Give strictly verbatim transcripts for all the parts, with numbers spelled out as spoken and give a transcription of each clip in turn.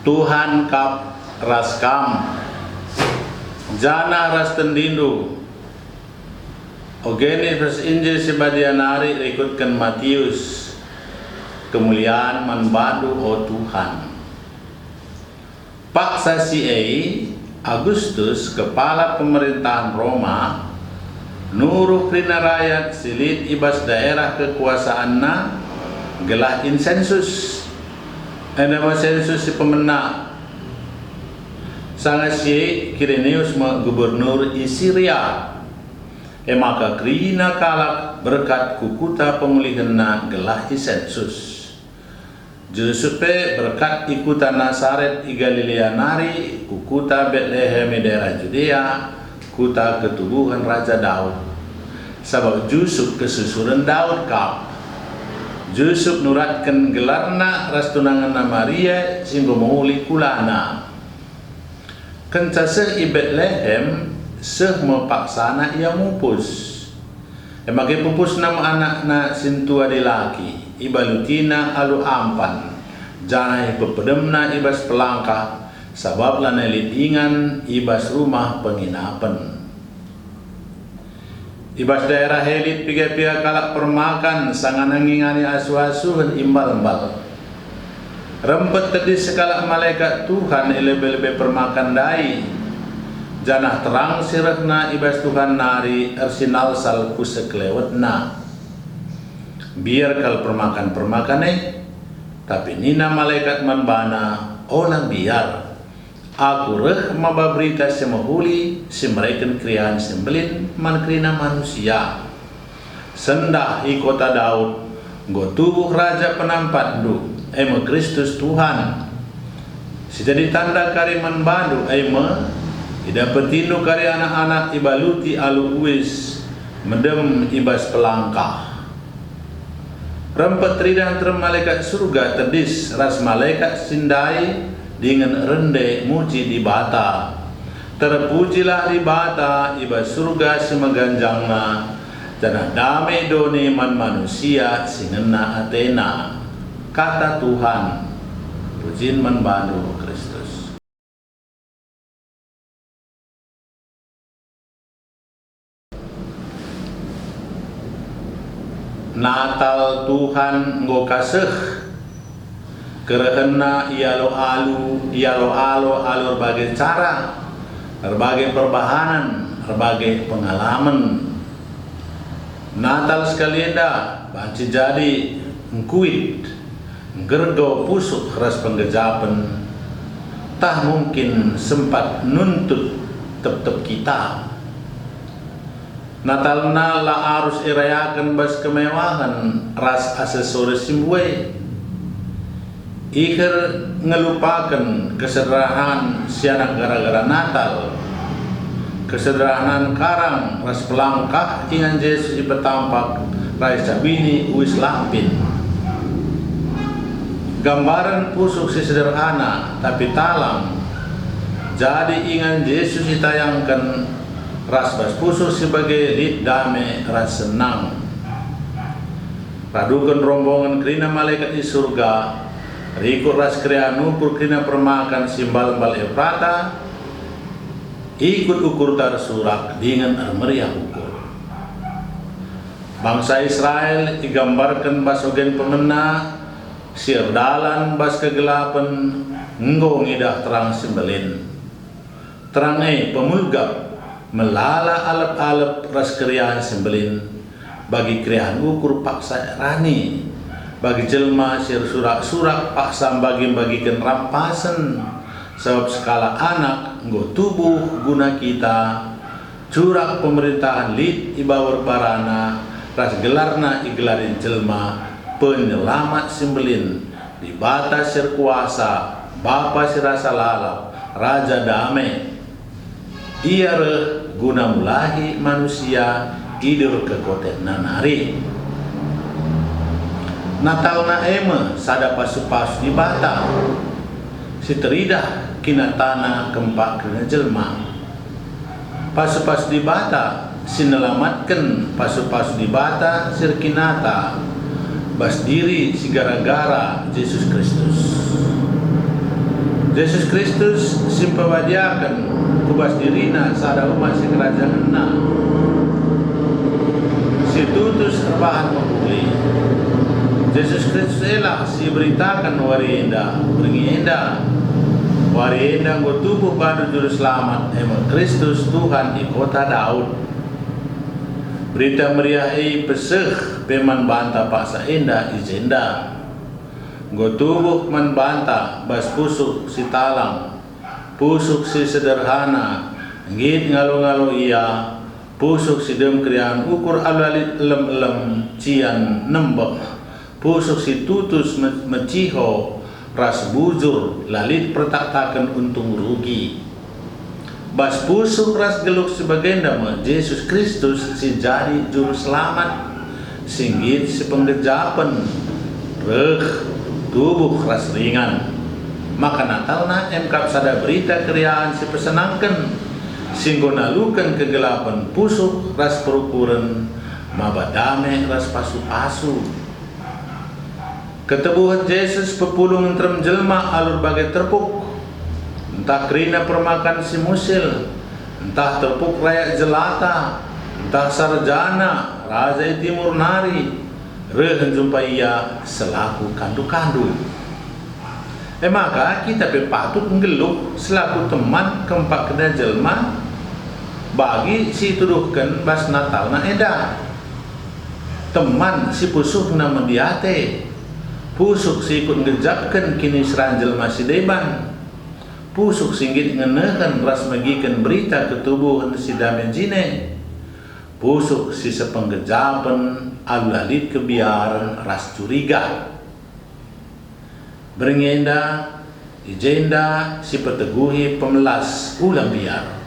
Tuhan kap ras kam, janah ras tendindu. Oge ras Injil si Badia nari rikutken Matius. Kemulian man bandu, o Tuhan. Paksa si e, Agustus, kepala pemerintahen Roma, nuruh kerina rayat si lit i bas daerah kekuasaanna gelah isensus. Enda me sensus si pemena. Sanga si e, Kirenius me gubernur i Siria. E maka kerina kalak berkat ku kuta pengulihenna gelah isensus. Jesus pe berkat i kuta Nasaret i Galilea nari ku kuta Betlehem i daerah Judea, kuta ketubuhen Raja Daud. Sabap Jusup kesusuren Daud kap. Jusup nuratken gelarna ras tunangenna Maria si enggo mehuli kulana. Kenca seh i Betlehem, seh me paksana ia mupus. E maka ipupusna me anakna si ntua dilaki, ibalutina alu ampan, janah ipepedemna i bas pelangkah, sabap lanai lit ingan i bas rumah penginapen. I bas daerah e lit piga-piga kalak permakan sanga nangingani asu-asuhen i mbal-mbal. Rempet tedis sekalak malekat Tuhan i lebe-lebe permakan ndai, janah terang si rehna i bas Tuhan nari ersinalsal ku sekelewetna. Mbiar kal permakan-permakan e, tapi nina malekat man bana, "Ola mbiar. Aku reh maba berita si mehuli si mereken keriahen si mbelin man kerina manusia. Sendah i kota Daud, enggo tubuh Raja penampatndu, e me Kristus Tuhan. Si jadi tanda kari man bandu, e me, idapetindu kari anak-anak ibaluti alu uis, medem i bas pelangkah." Rempet teridah nterem malekat Surga tedis ras malekat si ndai dingen rende muji Dibata. Terpujilah Dibata i bas Surga si meganjangna, janah dame doni man manusia si ngena atena. Kata Tuhan. Pujin man bandu, o Kristus. Natal Tuhan enggo ka seh. Kerehenna ialo-alu, ialo-alo alu erbage cara, erbage perbahanen, erbage pengalamen. Natal sekali enda banci jadi engkuit, nggergo pusuh ras penggejapen, tah mungkin sempat nuntut tep-tep kita. Natalna la arus irayaken bas kemewahen ras aksesoris si mbue. Iher ngelupaken kesederhanaen sianak gara-gara Natal. Kesederhanaen karang ras pelangkah ingan Jesus ipetampak ras cabini uis lampin. Gambaren pusuh si sederhana, tapi talang. Jadi ingan Jesus itayangken ras bas pusuh si bage lit dame ras senang. Raduken rombongen kerina malekat i Surga, rikut ras keriahen ukur kerina permakan si mbal-mbal Efrata, ikut ukurta ersurak dingen ermeriah ukur. Bangsa Israel igambarken bas ogen pemena si erdalan bas kegelapen enggo ngidah terang si mbelin. Terang e pemulgap, melala alep-alep ras keriahen si mbelin, bagi keriahen ukur paksa rani, bagi jelma si ersurak-surak paksa mbagi-mbagiken rampasen, sabap sekalak anak enggo tubuh guna kita, curak pemerintahen lit i bawor barana, ras gelarna igelari jelma, Penyelamat si Mbelin, Dibata si erkuasa, Bapa si rasa lalap, Raja Dame. Ia reh guna mulahi manusia idur kekotenna nari. Natalna e me sada pasu-pasu Dibata, si teridah kinatana kempak kerina jelma. Pasu-pasu Dibata si nelamatken pasu-pasu Dibata si erkinata bas diri si gara-gara Jesus Kristus. Jesus Kristus si mpabadiaken ku bas diriNa sada umat si kerajangenNa, si tutus erbahan mehuli. Jesus Kristus elah si iberitaken wari enda, berngi enda. Wari enda enggo tubuh bandu Juru Selamat, e me Kristus Tuhan i kota Daud. Berita Meriah e peseh pe man banta paksa enda i jenda. Enggo tubuh man banta bas pusuh si talang, pusuh si sederhana, nggit ngalo-ngalo ia, pusuh si dem keriahen ukur alu lit elem-elem, cian, nembeh, pusuh si tutus me-, meciho ras bujur, la lit pertaktaken untung rugi. Bas pusuh ras geluh si bagenda me Jesus Kristus si jadi Juru Selamat, si nggit si penggejapen, reh, tubuh ras ringan. Maka Natalna emkap sada berita keriahen si pesenangken, si enggo naluken kegelapen pusuh ras perukuren, maba dame ras pasu-pasu. Ketubuhen Jesus pepulung nterem jelma alu erbage terpuk, ntah kerina permakan si musil, ntah terpuk rayak jelata, ntah sarjana, raja i Timur nari, reh njumpai ia selaku kandu-kandu. E maka, kita pe patut nggeluh selaku teman kempak kerina jelma bagi si ituduhken bas Natalna enda. Teman si pusuhna mediate, pusuh si ikut nggejapken kiniseran jelma si deban, pusuh si nggit ngenehen ras megiken berita ketubuhen si dame jine, pusuh si sepenggejapen alu la lit kebiaren ras curiga. Berngi enda, i jenda si peteguhi pemelas ula mbiar.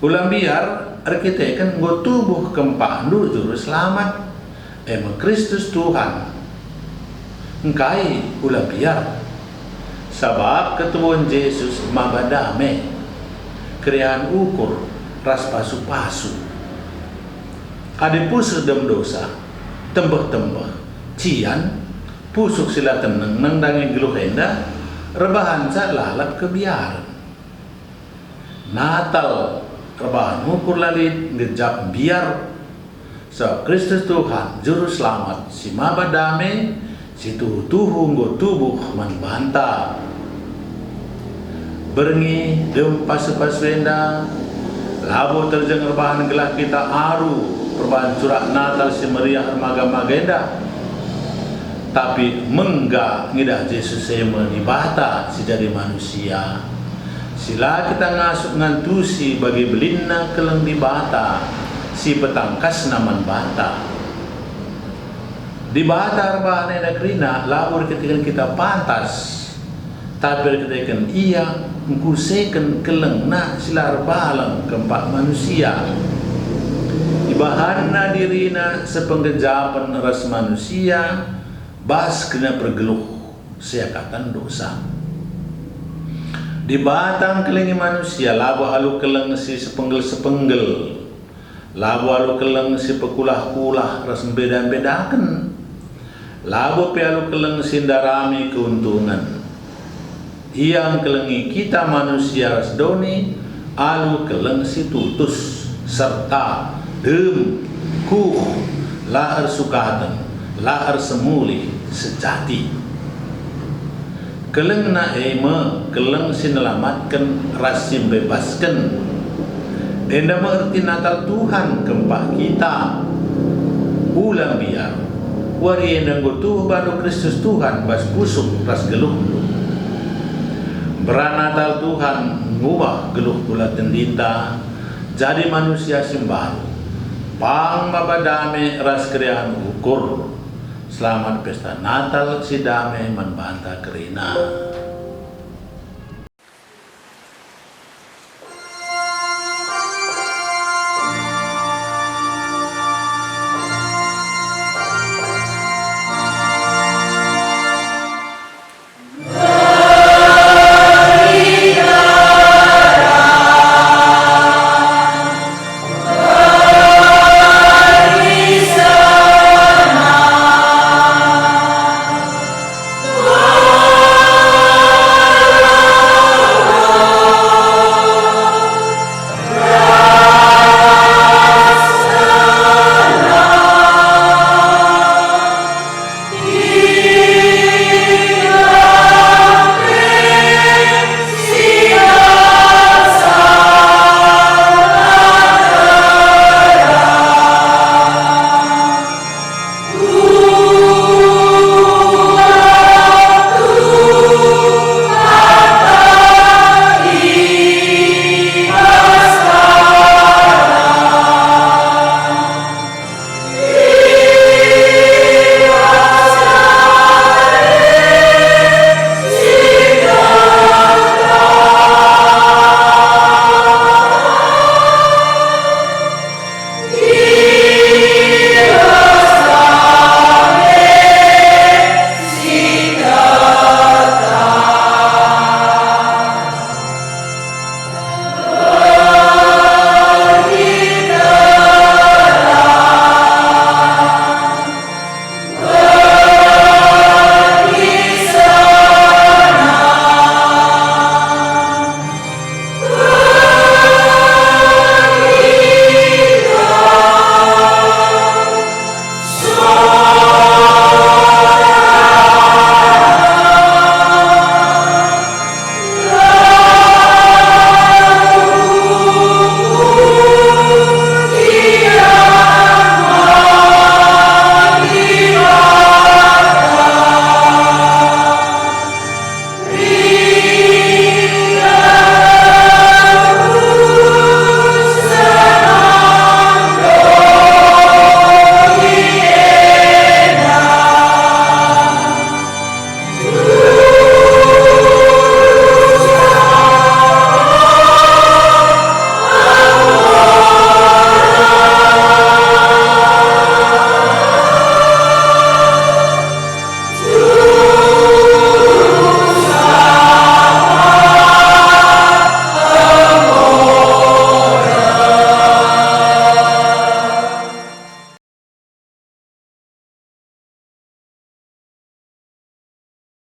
Ula mbiar erkiteken enggo tubuh kempakndu Juru Selamat, e me Kristus Tuhan. Engkai ula mbiar? Sabap ketubuhen Jesus maba dame, keriahen ukur, ras pasu-pasu. Adi pusuh dem dosa, tembeh-tembeh, cian, pusuh si la teneng nandangi geluh enda, erbahanca lalap kebiaren. Natal erbahan ukur la lit, nggejap mbiar, sabap Kristus Tuhan, Juru Selamat, si maba dame, si tuhu-tuhu enggo tubuh man banta. Berngi dem pasu-pasu enda labo terjeng erbahan gelah kita aru perbahan curak Natal si meriah ermaga-maga enda, tapi mengga ngidah Jesus e me Dibata si jadi manusia, si la kita ngasup ngantusi bagi belinna keleng Dibata si petangkasna man banta. Dibata erbahan enda kerina labo erkiteken kita pantas, tapi erkiteken Ia ngkuseken kelengNa si la erbalang kempak manusia. IbahanNa diriNa sepenggejapen ras manusia bas kerina pergeluh seakatan dosa. Dibata ngkelengi manusia labo alu keleng si sepenggel-sepenggel, labo alu keleng si pekulah-kulah ras mbeda-mbedaken, labo pe alu keleng si ndarami keuntungen. Ia ngkelengi kita manusia ras doni alu keleng si tutus, serta dem, kuh, la ersukaten, la ersemulih, sejati. KelengNa e me keleng si nelamatken ras si mbebasken. Enda me erti Natal Tuhan kempak kita. Ula mbiar. Wari enda enggo tubuh bandu Kristus Tuhan bas pusuh ras geluhndu. Mbera Natal Tuhan ngubah geluh kula tendinta jadi manusia si mbaru. Pang maba dame ras keriahen ukur. Selamat Pesta Natal si dame man banta kerina.